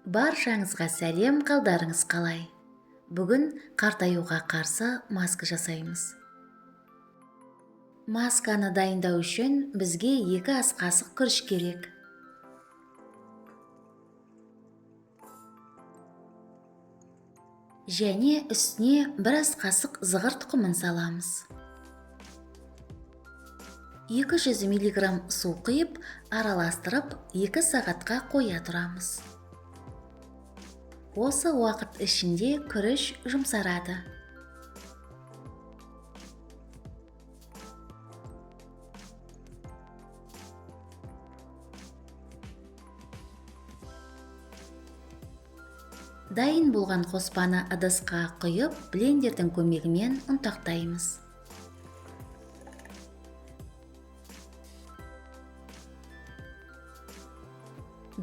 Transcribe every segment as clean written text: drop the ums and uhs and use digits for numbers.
Баршаңызға сәлем, қалдарыңыз қалай? Бүгін қартаюға қарсы маска жасаймыз. Масканы дайындау үшін бізге 2 ас қасық күріш керек. Және үстіне 1 ас қасық зығыр тұқымын саламыз. 200 миллиграмм су құйып, араластырып, 2 сағатқа қоя тұрамыз. Осы уақыт ішінде күріш жұмсарады. Дайын болған қоспаны ыдысқа құйып, блендердің көмегімен ұнтақтаймыз.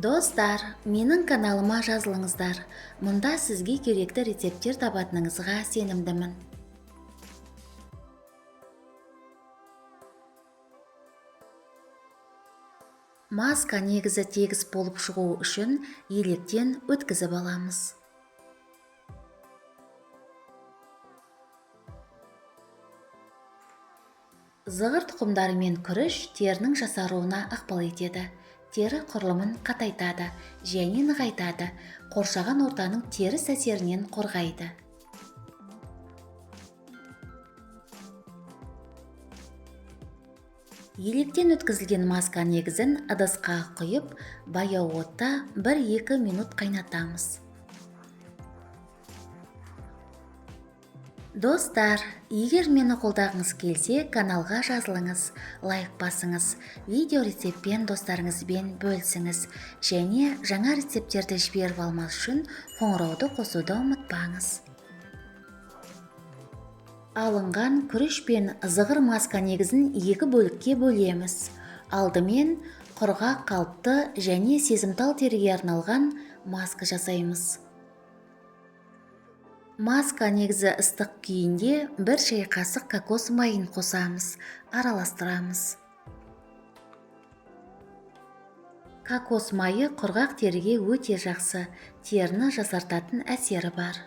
Достар, менің каналыма жазылыңыздар. Мұнда сізге керекті рецепттер табатыныңызға сенімдімін. Маска негізі тегіс болып шығу үшін електен өткізіп аламыз. Зығыр тұқымдары мен күріш терінің жасаруына ықпал етеді. Тері құрылымын қатайтады және нығайтады, қоршаған ортаның теріс әсерінен қорғайды. Електен өткізілген маска негізін ыдысқа құйып, баяу отта 1-2 минут қайнатамыз. Достар, егер мені қолдағыңыз келсе, каналға жазылыңыз, лайк басыңыз, видео рецептпен достарыңызбен бөлісіңіз және жаңа рецепттерді жіберіп алмас үшін қоңырауды қосуды ұмытпаңыз. Алынған күріш пен зығыр маска негізін 2 бөлікке бөлеміз. Алдымен құрғақ қалыпты және сезімтал теріге арналған маска жасаймыз. Маска негізі ыстық күйінде 1 шай қасық кокос майын қосамыз, араластырамыз. Кокос майы құрғақ теріге өте жақсы, теріні жасартатын әсері бар.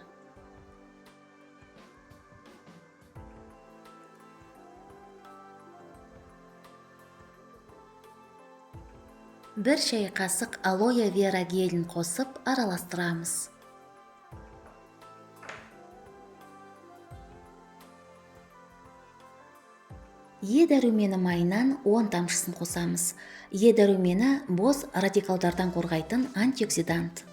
1 шай қасық алоэ вера гелін қосып араластырамыз. Е дәрумені майынан 10 тамшысын қосамыз. Е дәрумені бос радикалдардан қорғайтын антиоксидант.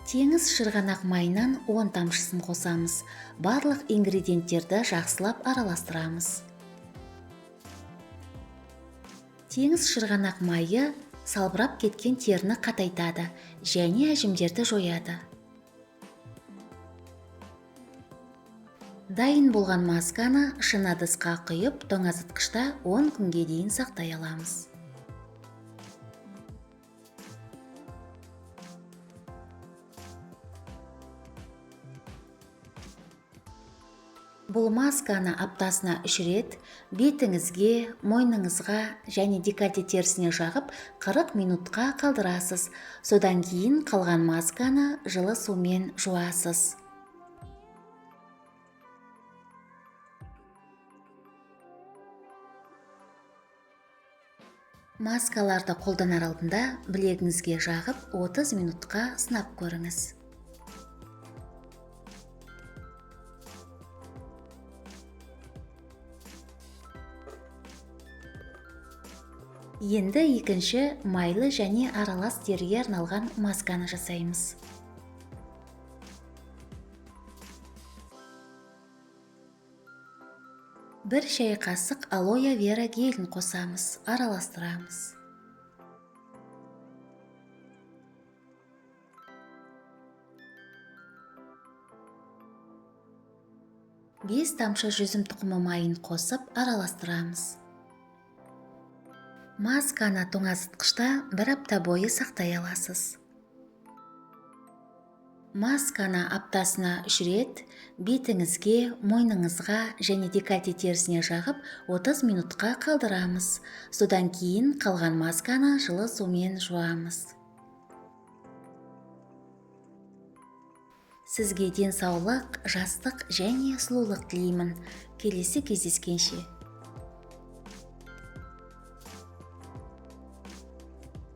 Теңіз шырғанақ майынан 10 тамшысын қосамыз. Барлық ингредиенттерді жақсылап араластырамыз. Теңіз шырғанақ майы салбырап кеткен теріні қатайтады және әжімдерді жояды. Дайын болған масканы шыны ыдысқа құйып, тоңазытқышта 10 күнге дейін сақтай аламыз. Бұл масканы аптасына 3 рет бетіңізге, мойныңызға және декольте терісіне жағып 40 минутқа қалдырасыз. Содан кейін қалған масканы жылы сумен жуасыз. Маскаларды қолданар алдында білегіңізге жағып 30 минутқа сынап көріңіз. Енді екінші майлы және аралас теріге арналған масканы жасаймыз. 1 шай қасық алоэ вера гелін қосамыз, араластырамыз. 5 тамшы жүзім тұқымы майын қосып араластырамыз. Масканы тоңазытқышта 1 апта бойы сақтай аласыз. Масканы аптасына 3 рет бетіңізге, мойныңызға және декольте терісіне жағып, 30 минутқа қалдырамыз. Содан кейін қалған масканы жылы сумен жуамыз. Сізге денсаулық, жастық және сұлулық тілеймін. Келесі кездескенше.